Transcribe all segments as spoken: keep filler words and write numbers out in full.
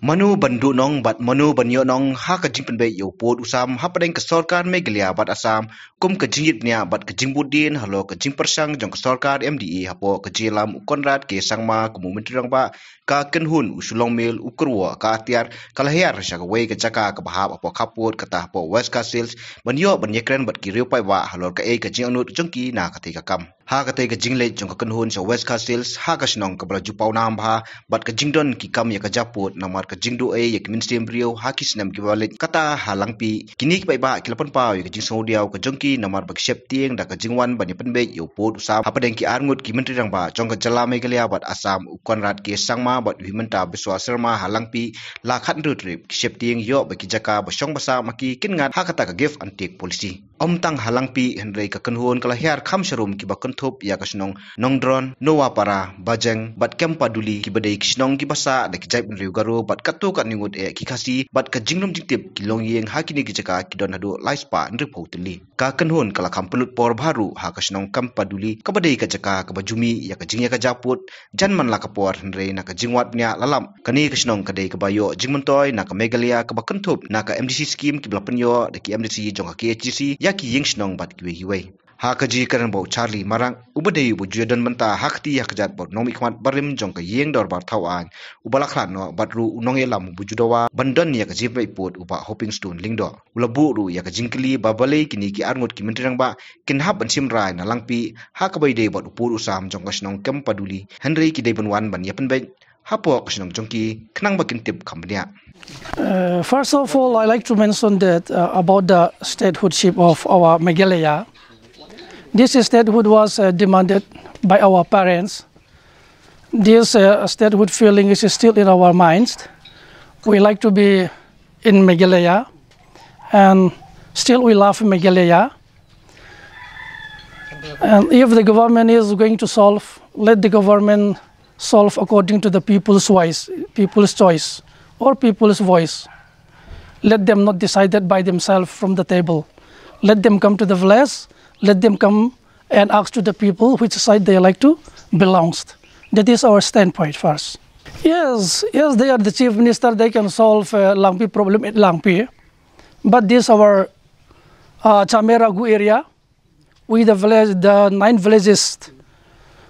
Mano ban duh nong bad mano ban ïoh nong ha ka jingpynbeit ïa u pud u sam hapdeng ka sorkar Meghalaya bad Assam, kum ka jingïit bniah bad ka jingbud dien halor ka jingpyrshang jong ka sorkar M D A hapoh ka jingïalam u Conrad K Sangma kum u Myntri Rangbah, ka kynhun u Shillong Mail u kyrwoh ka atiar ka la hiar sha kawei ka jaka kaba hap hapoh khappud kata hapoh West Khasi Hills ban ïoh ban ïakren bad ki riew paidbah halor kaei ka jingangnud jong ki na katei ka kam. Ha katei ka jingleit jong ka kynhun sha West Khasi Hills ha ka shnong kaba la ju pawnam bha bad ka jingdon ki kam ïa ka japud namar ka jingduh ei ïa ki mynsiem briew ha ki snem kiba la leit kata ha Langpih. Kine ki paidbah ki la pynpaw ïa ka jingsngewdiaw ka jong ki namar ba ki sheptieng da ka jingwan ban ïa pynbeit ïa u pud u sam hapdeng ki arngut ki Myntri Rangbah jong ka jylla Meghalaya bad Assam u Conrad K Sangma bad u Himanta Biswa Sarma ha Langpih la khathynriew trip. Ki sheptieng ïoh ba ki jaka ba shong ba sah ma ki kin ngat ha kata ka give and take policy. Ym tang ha Langpih hynrei ka kynhun ka la hiar kham sharum kiba kynthup ïa ka shnong Nongdron, Nowapara, Bajeng bad Kempaduli kiba dei ki shnong kiba sah da ki jaitbynriew Garo bad katto katne ngut eh ki Khasi bad ka jinglum jingtip ki longïing ha kine ki jaka ki don haduh lai spah hynriewphew tylli. Ka kynhun ka la kham pynlut por bha ruh ha ka shnong Kempaduli kaba dei ka jaka kaba ju mih ïa ka jingïakajia pud jan man la ka por hynrei na ka jingwad bniah la lap kane ka shnong ka dei kaba ïoh jingmyntoi na ka Meghalaya kaba kynthup na ka M D C scheme kiba la pynïoh da ki M D C jong ka K H A D C ïa ki ïing shnong bad kiwei kiwei. Ha ka jingkren bad u Charlie Marak uba dei uba ju ïadon bynta ha kti ha kjat bad u nongmihkhmat barim jong ka ïing dorbar thaw aiñ uba la khlad noh bad ruh u nongïalam uba ju dawa ban don ïa ka jingpynbeit pud u Bah Hopingstone Lyngdoh u la buh ruh ïa ka jingkylli ba balei kine ki arngut ki Myntri Rangbah kin hap ban shim rai na Langpih ha kaba ïadei bad u pud u sam jong ka shnong Kempaduli hynrei ki dei ban wan ban ïa pynbeit hapoh ka shnong jong ki khnang ba kin tip kham bniah. Uh, first of all, I like to mention that uh, about the statehoodship of our Meghalaya. This statehood was uh, demanded by our parents. This uh, statehood feeling is still in our minds. We like to be in Meghalaya, and still we love Meghalaya. And if the government is going to solve, let the government solve according to the people's voice, people's choice, or people's voice. Let them not decide that by themselves from the table. Let them come to the village. Let them come and ask to the people which side they like to belong. That is our standpoint first. Yes, yes, they are the chief minister. They can solve uh, Langpih problem at Langpih. But this our uh, Chamera Gu area, with the village, the nine villages,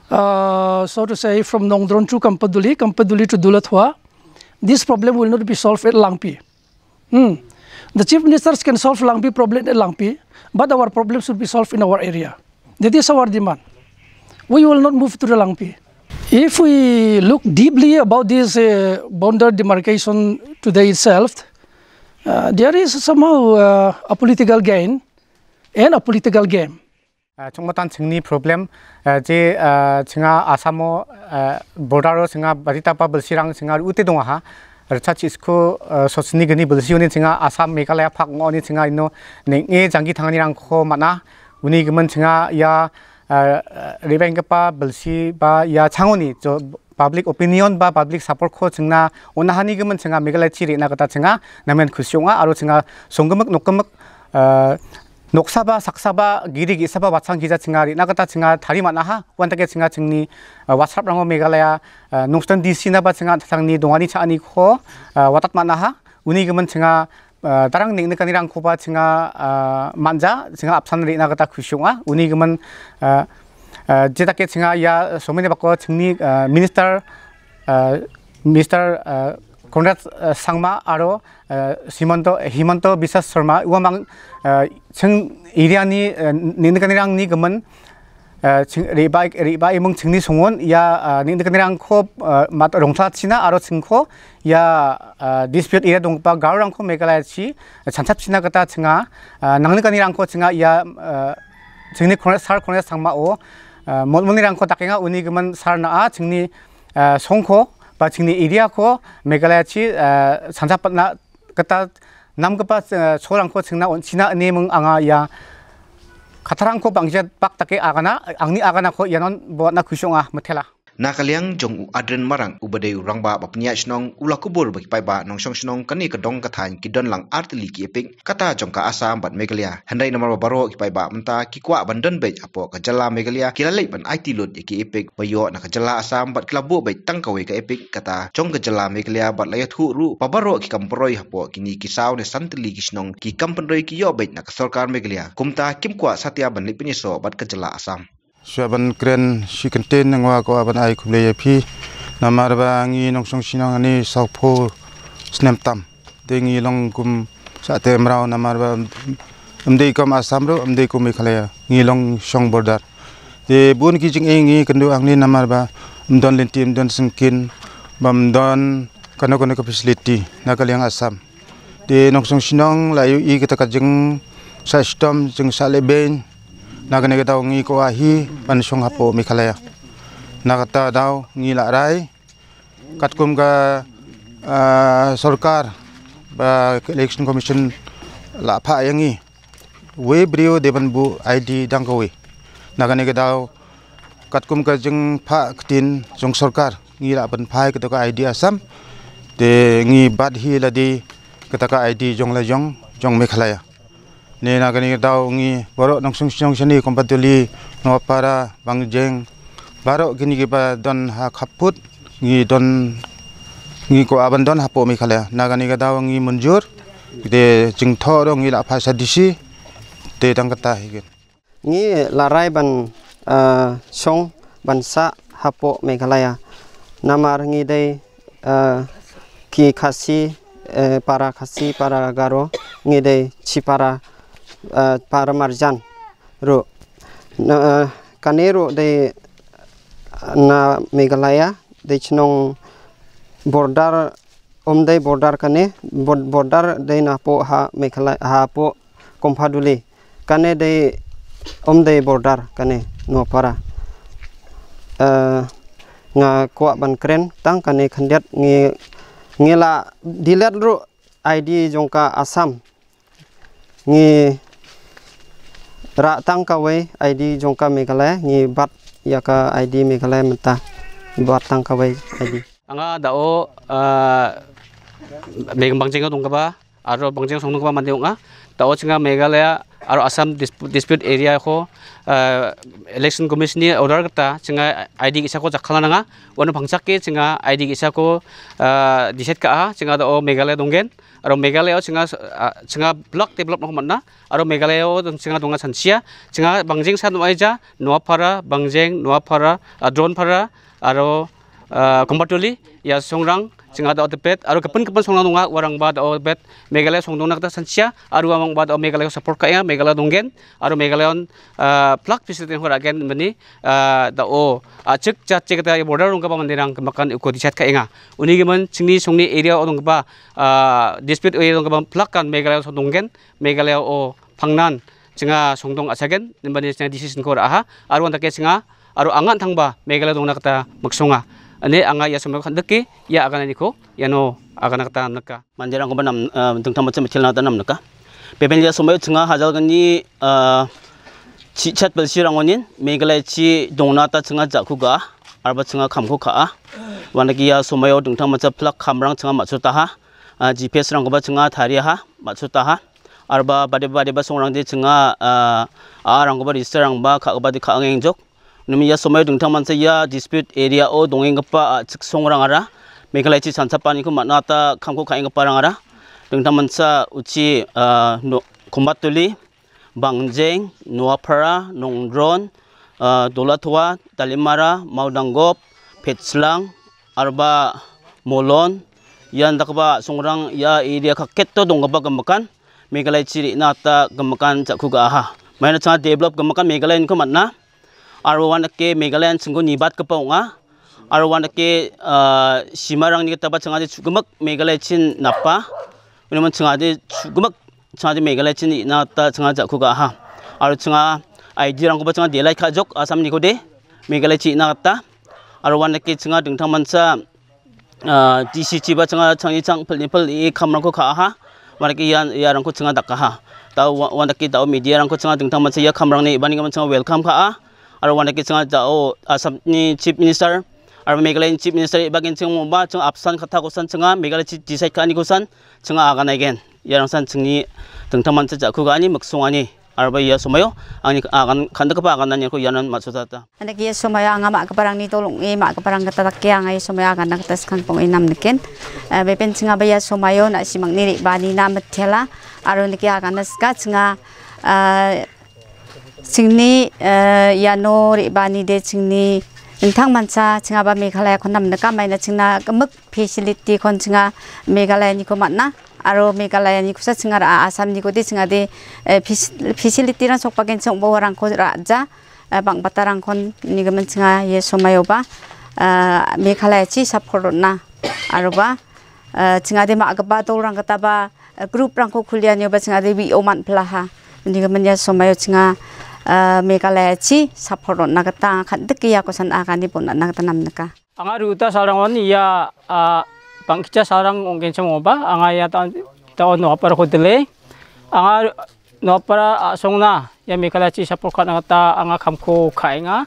uh, so to say, from Nongdron to Kampaduli, Kampaduli to Dulathua, this problem will not be solved at Langpih. Hmm. The chief ministers can solve Langpih problem at Langpih, but our problem should be solved in our area. That is our demand. We will not move to the Langpih. If we look deeply about this uh, border demarcation today itself, uh, there is somehow uh, a political gain and a political game. Uh, chung matan chingni problem uh, je uh, chinga Assamo uh, border o chinga barita pa belsi rang chinga ute dong ha research isko uh, sosni gani belsi uni chinga Assam Meghalaya phak ngo ni chinga ino ne nge janggi thangani rang kho mana uni gemen chinga ya uh, ribeng kepa belsi ba ya changoni jo public opinion ba public support kho chingna ona hani gemen chinga Meghalaya chi rina kata chinga namen khusyong a aro chinga songgemek nokgemek uh, noksa ba saksa ba giri gisa ba batsang gija chinga rina kata chinga thari mana ha wan take chinga chingni uh, WhatsApp rango Meghalaya uh, nungstan D C na ba chinga thangni dongani chani kho uh, watat mana ha uni gemen chinga uh, tarang ning ne kani rang kho ba chinga uh, manja chinga apsan rina kata khusyong a uni gemen uh, uh, jeta ke chinga ya somene bako chingni uh, minister uh, Mister uh, Conrad uh, Sangma aro uh, Simanto Himanto Biswas Sarma uamang uh, ching area ni uh, ning ne kani rang ni gemen uh, ching riba riba imung chingni songon ya uh, ning ne kani rang kho uh, mat rongsa china aro ching kho ya uh, dispute area dong pa gar rang kho Meghalaya chi uh, chansap china kata chinga uh, nang ne kani rang kho chinga ya uh, chingni Conrad sar Conrad Sangma o uh, mol mol ni rang kho takenga uni gemen sar na a chingni uh, song kho ba chingni area kho Meghalaya chi uh, chansap na kata nam kepa uh, sorang kho chingna on china ne mung anga ya khatarang kho bangjet bak take agana angni agana kho yanon bo na khusyong a methela. Na ka liang jong u Adrian Marang, uba dei u rangbah ba pynïaid shnong, u la kubur ba ki paidbah nongshong shnong kane ka dong ka thaiñ ki don lang ar tylli ki EPIC, kata jong ka Assam bad Meghalaya. Hynrei namar ba baroh ki paidbah mynta ki kwah ban don beit hapoh ka jylla Meghalaya, ki la leit ban aiti lut ïa ki EPIC ba ïoh na ka jylla Assam bad ki la buh beit tang kawei ka EPIC kata jong ka jylla Meghalaya, bad la ïathuh ruh ba baroh ki kam pynroi hapoh kine ki saw ne san tylli ki shnong, ki kam pynroi ki ïoh beit na ka sorkar Meghalaya. Kumta kim kwah satia ban leit pynïasoh bad ka jylla Assam. Shuwa ban kren shi kyntien, nga kwah ban ai khublei ïa phi namar ba ngi nongshong shnong hangne sawphew snem tam. Te ngi long kum sah te mraw namar ba ym dei kum Assam ruh, ym dei kum Meghalaya. Ngi long shong border. Te bun ki jingeh ngi kynduh hangne namar ba ym don lynti, ym don syngkien, ba ym don kano kano ka facility na ka liang Assam. Te nongshong shnong la ïohi kata ka jingsah shitom, jingsah lehbeiñ. Na kane ka daw ngi kwah hi ban shong hapoh Meghalaya. Na kata daw ngi la rai katkum ka, ah, sorkar ba ka Election Commission la phah ïa ngi, wei briew dei ban buh ID dang kawei. Na kane ka daw katkum ka jingphah ktien jong sorkar, ngi lah ban phai kata ka ID Assam. Te ngi bat hi lade kata ka ID jong la jong, jong Meghalaya. Ne na kane ka daw ngi baroh nongshong shnong shane, Kompatuli, Noapara, Bangjeng, baroh kine kiba don ha khappud, ngi don, ngi kwah ban don hapoh Meghalaya. Na kane ka daw ngi mynjur, te jingthoh ruh ngi lah phah sha DC, te tang kata hi kin. Ngi la rai ban, eh, shong ban sah hapoh Meghalaya. Namar ngi dei, eh, ki Khasi, eh, para Khasi, para Garo, ngi dei shi para, eh, para marjan ruh. Na, eh, kane ruh dei na Meghalaya, dei shnong border, ym dei border kane, bor-, border dei napoh ha Meghalaya, hapoh Kompatuli. Kane dei, ym dei border kane, Noapara. Eh, nga kwah ban kren tang kane khyndiat, ngi, ngi la delete ruh ID jong ka Assam. Ngi rah tang kawei ID jong ka Meghalaya, ngi bat ïa ka ID Meghalaya mynta. Bat tang kawei ID. Nga da o, eh, Meg-, Bangjeng dong kaba, aro Bangjeng song dong kaba mande nga. Da o jong nga Meghalaya aro Assam dis-, dispute area ko, eh, Election Commission ni order kata jong nga ID kisa ko jakhala nga. Wan pangchak ke jong nga ID kisa ko, eh, diset ka a, jong nga da o Meghalaya donggen. Aro Meghalaya o jong nga, ah, jong nga block develop no matna. Aro Meghalaya o jong nga dong nga sansia. Jong nga Bangjeng san o aija, Noapara, Bangjeng, Noapara, ah, Dronpara, aro, ah, Kompatuli, ïa Songrang, jong nga da o tepet, aro kapan kapan Songrang dong nga, warang ba da o tepet, Meghalaya song dong na kata sansia, aro warang ba da o Meghalaya support ka ïa, Meghalaya donggen, aro Meghalaya on, ah, plak pisil ten hora gen mani, ah, da o, ah, cek chat cek kata border dong kaba mandirang kemakan uko dichat ka ïa nga. Uni gimen chingni songni area o dong kaba, ah, dispute area dong kaba plak kan Meghalaya song donggen, Meghalaya o phangnan, jong nga song dong asagen, nimba ni jong nga decision ko raha, aro wan take jong nga, aro angan thang ba, Meghalaya dong na kata maksong nga. Ane anga ïa song khan deke, ïa agan ni ko, ïa no, agan kata naka. Mandirang ko ba nam, eh, dengthang macam macam nata nam naka. Pepen ïa song jong nga hajal kani, eh, chi chat bel si rang onin, Meghalaya chi dong nata jong nga jakhu ga, arba jong nga khamkhu ka a. Wan ki ïa song dengthang macam plak khamrang jong nga maksud taha, eh, GPS rang ko ba jong nga thari ha, maksud taha. Arba bade bade ba Songrang de jong nga, ah, ah, rang ko ba register rang ba kha ko ba de kha ngeng jok. Numi ïa song dengthang man sa ïa dispute area o dongeng kapa, ah, chik Songrang ara. Meghalaya chi sansa pani ko matna ta kham ko kha eng kapa rang ara. Dengthang man sa uchi, ah, no, Kombatuli, Bangjeng, Noaphara, Nongdron, ah, Dolathua, Talimara, Maudangop, Phetslang, arba Molon, ïa nda kaba Songrang ïa area ka ketto dong kaba kembakan, Meghalaya chi ri na ta kembakan jakhu ga ha. Maina cha develop kembakan Meghalaya ko matna. Arwa wan ke Meghalaya sengko nibat kapa nga. Arwa wan ke, ah, simarang ni kata ba changa de chukemak Meghalaya chin napa. Uni man changa de chukemak changa de Meghalaya chin ri na ta changa jakhu ga ha. Arwa changa ID rang ko ba changa delai kha jok Assam ni ko de. Meghalaya chi na kata. Arwa wan ke changa dengthang man sa ah, D C chi ba changa chang i chang pel ni pel i khamrang ko kha ha. Wan ki ïa, ïa rang ko changa dak ka ha. Ta wa-, wan ki ta o media rang ko changa dengthang man sa ïa khamrang ni ban ni man changa welcome ka a. Aro wan ki changa ta o Assam ni Chief Minister Arba Meghalaya ni Chief Minister i ba kin ching mo ba ching apsan kata kosan chinga Meghalaya chi decide kani kosan chinga agan again. Yarang san chingni tengtang man cha ku gani maksung ani. Arba ya sumayo angni agan khanda kapa agan nani ko yanan maksudata. Anak ya sumayo anga mak keparang ni tolong i mak keparang kata tak ya anga ya sumayo agan nak tas kang pong inam nekin. Bepen chinga ba ya sumayo nak simang ni ri bani na metela. Aru nak ya agan naska chinga Chingni yano ri bani de chingni tengtang mansa chinga ba Meghalaya khon nam naka mai na chingna kemuk facility khon chinga Meghalaya ni ko matna aro Meghalaya ni kusa chinga ra Assam ni ko de chinga de facility ran sok pagen chong bo rang ko ra ja bang bata rang khon ni gaman chinga ye somayo ba Meghalaya chi support na aro ba chinga de ma ga ba dol rang kata ba group rang ko khulian yo ba chinga de wi oman plaha. Ni ga manya somayo chinga Meghalaya chi support na kata khat dik ya ko san aga ni pon na kata nam naka. Anga ruta sarang on ya pangkicha sarang onggen chamo ba anga ya ta ta on no par ko dele. Anga no para songna ya Meghalaya chi support khat na kata anga kham ko khai nga.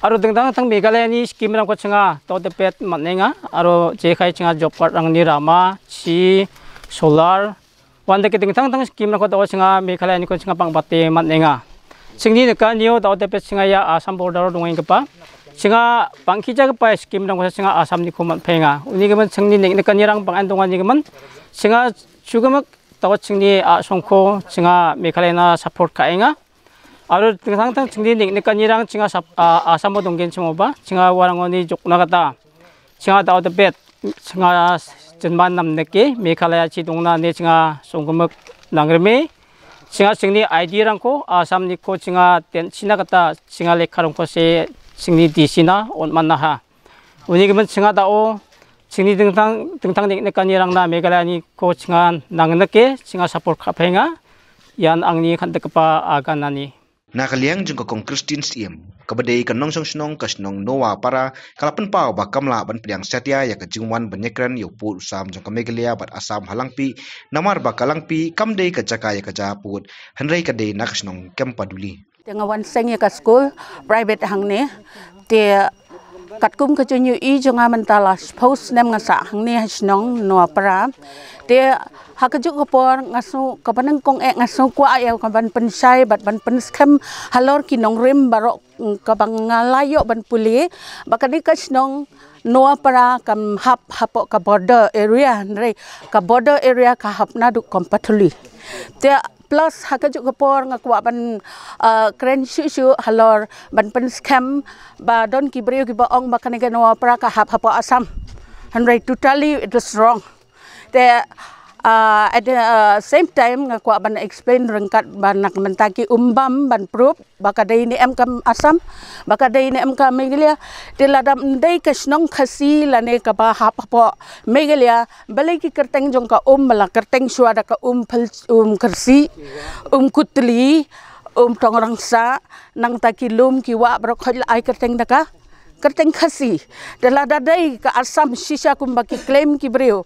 Aro dengdang tang Meghalaya ni scheme rang ko chinga to de pet mat ne nga aro je khai chinga job card rang ni rama chi solar wan de ke dengdang tang scheme rang ko to chinga Meghalaya ni ko chinga pang bate mat ne nga. Chingni ne ka nio to de pet chinga ya Assam border dong ing kepa chinga pang kija kepa scheme rang ko chinga Assam ni ko mat phe nga uni ke man chingni ne ka ni rang pang an dong ni ke man chinga chugamak to chingni a songko chinga Meghalaya na support ka inga. Aro tengtang tang chingni nik nik ka nirang chinga sap Assam bo donggen chimo ba chinga warang oni jokna kata chinga dau de bet chinga jenman nam neke Meghalaya chi dongna ne chinga songkemek nangreme chinga chingni I D rangko Assam niko chinga ten china kata chinga lekha rangko se chingni di sina on manna ha. Uni kemen chinga dau chingni tengtang tengtang nik nik ka nirang na Meghalaya ni ko chinga nang neke chinga support ka phenga. Yan angni khan tekpa agan nani. Na ka liang jong ka kong Christine Syiem kaba dei ka nongshong shnong ka shnong Noah Para ka la pynpaw ba kam lah ban pdiang satia ïa ka jingwan ban ïakren ïa u pud u sam jong ka Meghalaya bad Assam ha Langpih namar ba ka Langpih kam dei ka jaka ïa ka jaka pud hynrei ka dei na ka shnong Kempaduli. Te nga wan seng ïa ka skul private hangne te katkum ka jingïohi jong nga mynta la shiphew snem nga sah hangne ha shnong Noah Para. Te ha kajuh ka por nga sngew kaba nyngkong eh nga sngew kwah ïa ka ban pynshai bad ban pynskhem halor ki nongrim baroh kaba nga la ïoh ban pule ba kane ka shnong Noah Para kam hap hapoh ka border area hynrei ka border area ka hap naduh Kompatuli. Te plus ha kajuh ka por nga kwah ban kren shuh shuh halor ban pynskhem ba don ki briew kiba ong ba kane ka Noah Para ka hap hapoh Assam. Hynrei totally it is wrong. Te at the same time nga kwah ban explain ryngkat ba na ka mynta ki um bam ban proof ba ka dei ne em ka Assam ba ka dei ne em ka Meghalaya. Te lada ym dei ka shnong Khasi lane kaba hap hapoh Meghalaya balei ki kyrteng jong ka um ba la kyrteng shuwa da ka um Khasi, um Kutli, um Tongrangsa nangta ki lum ki wah baroh khoit la ai kyrteng da ka kyrteng Khasi. Te lada dei ka Assam shisha kumba ki claim ki briew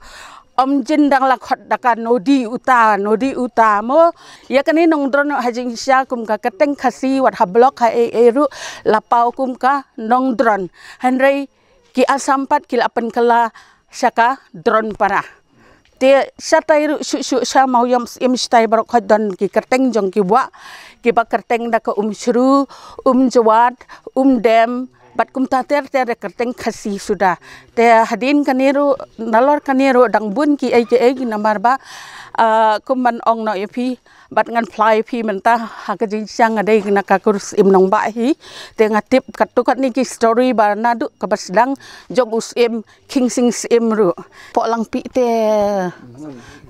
ym jin dang la khot da ka nodi uta nodi uta mo. Ïa kane nongdron ha jingshisha kum ka kyrteng Khasi wat ha block ha ei ei ruh la paw kum ka nongdron. Hynrei ki Assam pat ki la pynkylla sha ka Dron Para. Te shatai ruh shuh shuh sha Mawïong Syiem shatai baroh khoit don ki kyrteng jong ki wah kiba kyrteng da ka um Shru, um Jwat, um Dem bad kumta ter ter da kyrteng Khasi suda. Te hadien kane ruh nalor kane ruh dang bun ki ei ki ei namar ba kum ban ong noh ïa phi bad ngan phla ïa phi mynta ha ka jingshisha nga dei na ka kur Syiem Nongbah hi. Te nga tip katto katne ki story ba naduh kaba sdang jong u Syiem Khingsing Syiem ruh. Hapoh Langpih te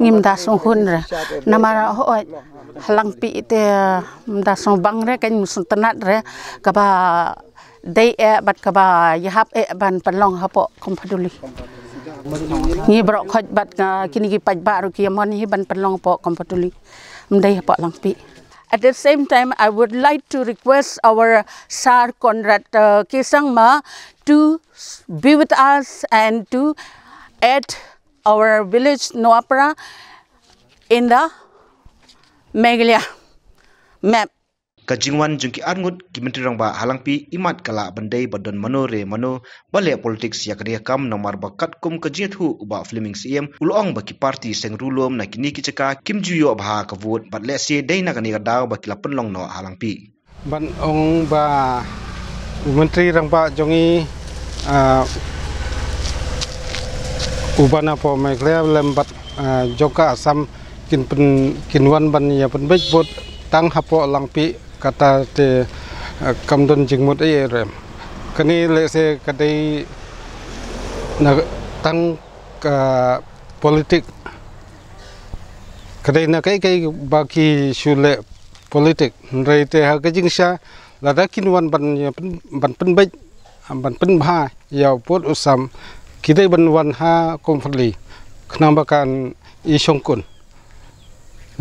ngim da sngewhun re namar hooid ha Langpih te ym da sngewbang re kan ym sngewtynnat re kaba dei eh bad kaba ïahap eh ban pynlong hapoh Kompatuli. Ngi baroh khoit bad kine ki paidbah ruh ki ïamon hi ban pynlong hapoh Kompatuli. Ym dei hapoh Langpih. At the same time, I would like to request our Sir Conrad uh, K Sangma to be with us and to add our village Noah Para in the Meghalaya map. Ka jingwan jong ki arngut ki Myntri Rangbah ha Langpih imat ka lah ban dei ba don mano re mano ba leh politics ïa kane ka kam, namar ba katkum ka jingïathuh u Bah Fleming Syiem u la ong ba ki party seng ru lum na kine ki jaka kim ju ïoh bha ka vote bad lehse dei na kane ka daw ba ki la pynlong noh ha Langpih. Ban ong ba u Myntri Rangbah jong ngi, ah, u ban hapoh Meghalaya lem bad, ah, jong ka Assam kin pyn, kin wan ban ïa pynbeit vote tang hapoh Langpih, kata te, ah, kam don jingmut ei ei ruh. Kane lehse ka dei na tang ka politik. Ka dei na kaei kaei ba ki shu leh politik. Hynrei te ha ka jingshisha lada kin wan ban, ban pynbeit, ban pynbha ïa u pud u sam, ki dei ban wan ha Komfortly khnang ba kan ïashongkun.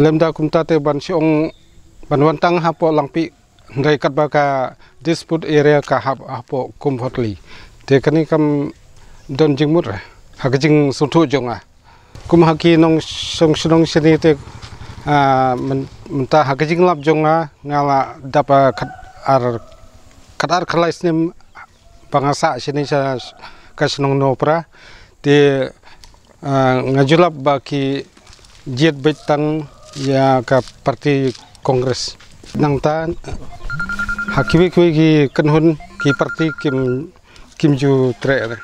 Lymda kumta te ban shu ong ban wan tang hapoh Langpih, hynrei katba ka dispute area ka hap hapoh Komfortly. Te kane kam don jingmut re ha ka jingsngewthuh jong nga. Kum ha ki nongshong shnong shane te, ah, myn-, mynta ha ka jinglap jong nga, nga la dap, ah, khat ar, khat ar khatlai snem ba nga sah shane sha ka shnong Nongpra. Te, ah, nga ju lap ba ki jied beit tang ïa ka party Congress. Nangta ha kiwei kiwei ki kynhun ki party kim, kim ju treh re.